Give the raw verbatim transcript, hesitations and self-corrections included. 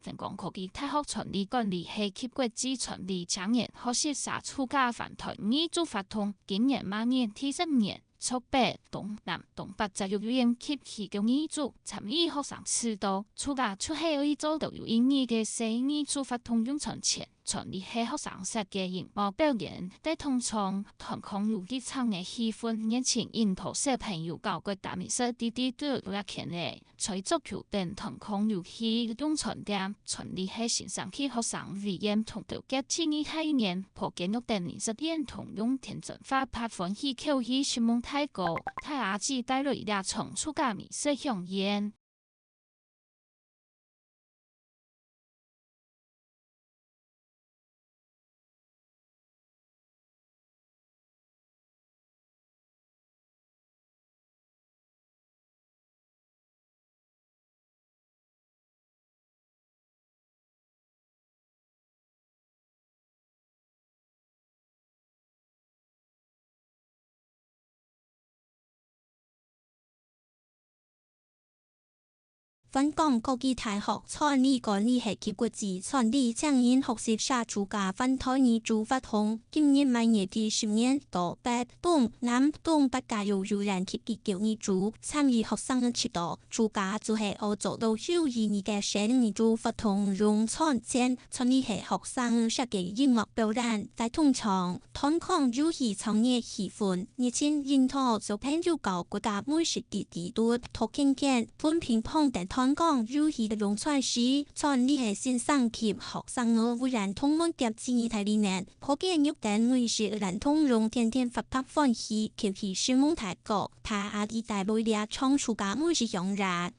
等講科技大學傳理管理系及國際傳理青年學習社自家環台語族活動，今年馬年第十年，竹北、東南、東北教育院及機構語族參與學生指導，自家就係愛做到有意義个細語族活動用餐前，傳理系學生設計音樂表演，在當場團康遊戲場个氣氛，年輕引導小朋友搞國家美食，滴滴嘟嘟辣辣个。 在桌球等團康遊戲用餐點，傳理系先生去學生委員同道具，第二大年，破堅肉等零食店同用天真活潑歡喜口氣承蒙大哥、大阿姊帶來這場自家美食饗宴。 灣廣科技大學餐旅管理系及國際餐旅青年學習社自家環台語族活動，今年馬年第十年，到北、東南、東北教育學院及機構語族參與學生指導，自家就係愛做到有意義个細語族活動用餐前，餐旅系學生設計音樂表演，在當場 團康遊戲炒熱氣氛，熱情引導小朋友搞國家美食，滴滴嘟嘟、橐拳拳、歕乒乓等團康遊戲个用餐時，餐旅系先生及學生个委員同門店之一个理念，破堅肉等零食店同用天真活潑歡喜口氣承蒙大哥、大阿姊帶來這場自家美食饗宴。